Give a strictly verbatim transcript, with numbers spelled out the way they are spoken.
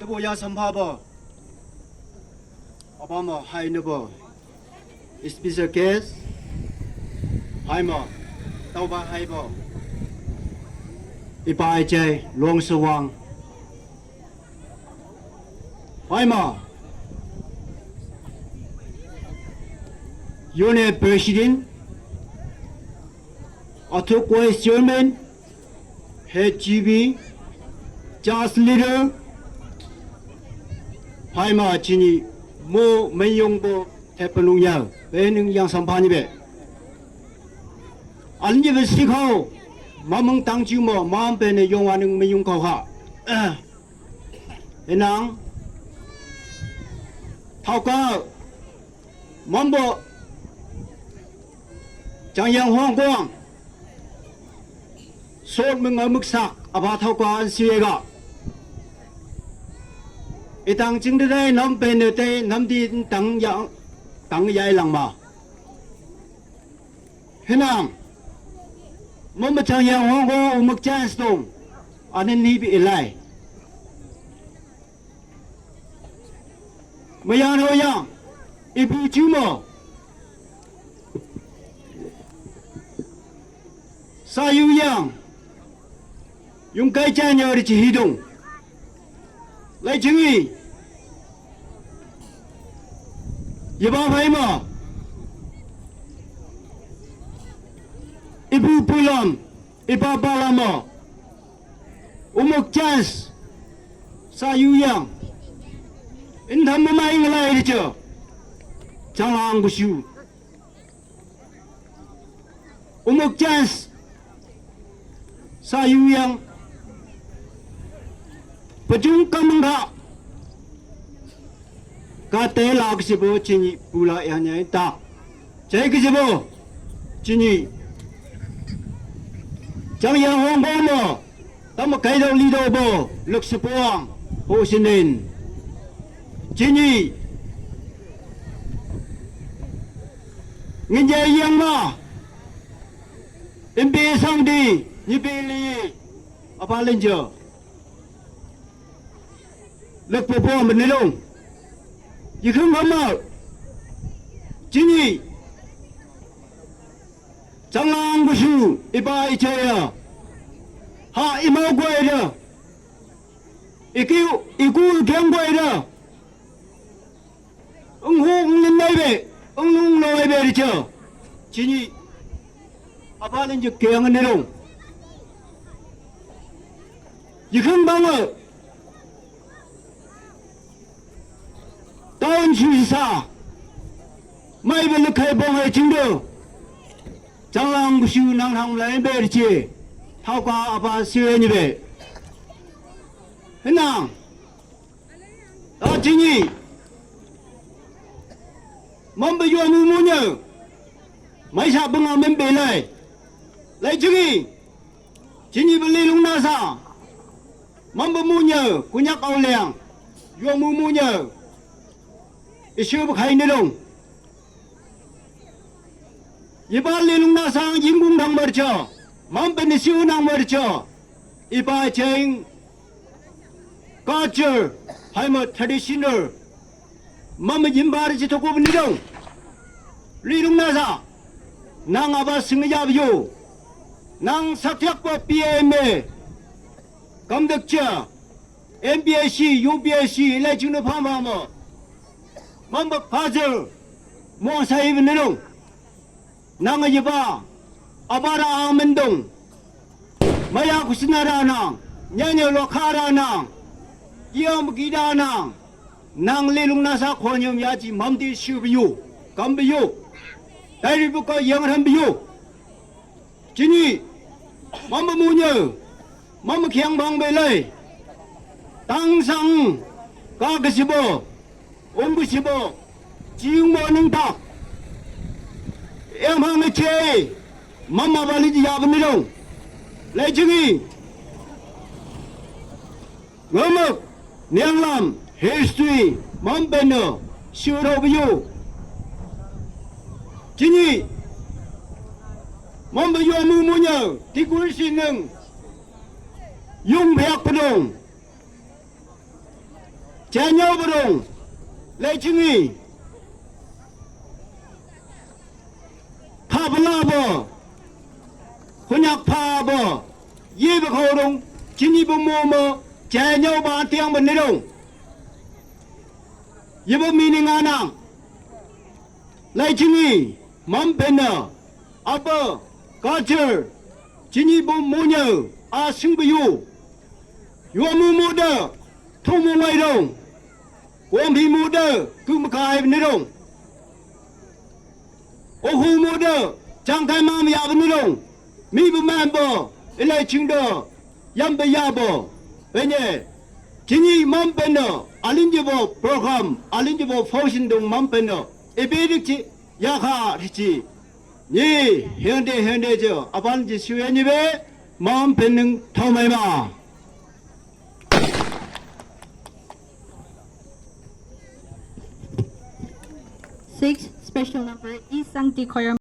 Bo ya sampha bo. Aba mo hai ne bo. Special guest. Hai mo. Tao ba hai bo. Ipa ai chai long sawang. Hai mo. Union President. Athuk Vice Chairman. H G B, Church Leader, phaima chini mo mayong bo thepanung ya, bening yang sampani be. Alni be sikho, mamung tangju mo, mam be ne yong aning mayung kau ha. Enang, thauka, mambo, chang yang hong kong. Sot mung amuk sak, aba thau ka an siye ga. Itang ching de dai nam pen ne te nam di tang ya, tang ya lang ma. Hinang. Mama chang yang hong go umuk chance tong. Anen ni bi ilai. Mayan ho yang. Ibu chuma. Sa yu yang. Yung kai chan ya ri chi hidung. Lai chingi. Ye ba phai ma. Ibu pulam. Ipa pa lama. Umuk chance. Sa yu yang. In tham ma mai ngalai ri cha. Chang ang bu shu. Umuk chance. Sa yu yang. Pajung kamang ha. Ka te la kisibo chini pula ya nya ta. Chai kisibo chini. Chang yang hong bo mo. Tam kai do li do bo. Luk sipuang. Ho sinin. Chini. Ngin jai yang ma. Imbi sang di. Nyibi li. Apa lenjo. Lek popo menelong. Yikhung hama. Chini. Changlang busu iba ichaya. Ha imau gwaida. Ikiu iku ikiang gwaida. Ung hu ung nin nai be. Ung nung no ai be richa. Chini. Apa nin je kiang nelong. Yikhung banga. Taun shu sa. Mai be lekai bong ai chingdo. Changlang bushu nang hang lai ber che. Thau ka apa siwe ni be. Hena. Ta chingi. Mam be yo mu mu nya. Mai sa benga mem be lai. Lai chingi. Chini beli lung nasa. Mamba munya, kunyak auliang. Yuang mu munya. Isu bukhai nilung. Yiba li lung nasa, yingbung dang mercha. Mamba nisiu nang mercha. Iba cheng. Culture. Haima traditional. Mama jimbar ji toko bni dong. Ri rung na sa. Nang aba sing ya yo. Nang satyak pa P M A. Kam dak cha. M P S C, U P S C, lai chung na pha ma ma. Mamba puzzle. Mo sa i bni dong. Nang ajiba, abara ang mendong. Maya kusina ranang, nyanya lokha ranang, yam gida nang. Nang lelung nasa khonyum yaji mamdi shubiyu, kambiyu. Tairi buka yang rambiyu. Chini, mamba munya, mamba kiang bang belai. Tang sang, ka kesibo. Ung bu sibo, chiung mo nung ta. Em hang che, mama bali ji ya bni dong. Lai chingi. Ngamak, niang lam, history, mam beno, shuro biyo. Chini, mam biyo mu munya, tikul sineng. Yung biak pedong. Janyao barong. Lai chingi. Pha bala bo. Hunyak pha bo. Ye ba khorong. Chingi bo mo mo. Janyao ba tiang ba nirong. Ye ba meaning anang. Lai chingi. Mam pena. Apa. Culture. Chingi bo mo nya. A sing ba yu. Yu mo mo da. Thong mo ngai rong. Kuam hi mu de, kum kai bni rong. Ohu mu de, chang kai mam ya bni rong. Mi bu man bo, ilai ching de, yam be ya bo. Benye, kini mam beno, alin je bo program, alin je bo function dong mam beno. Ebe dik chi, ya kha dik chi. Ni, hende hende je, aban je shu ya ni be, mam beneng thau mai ma. Six, special number, Isang T Choir.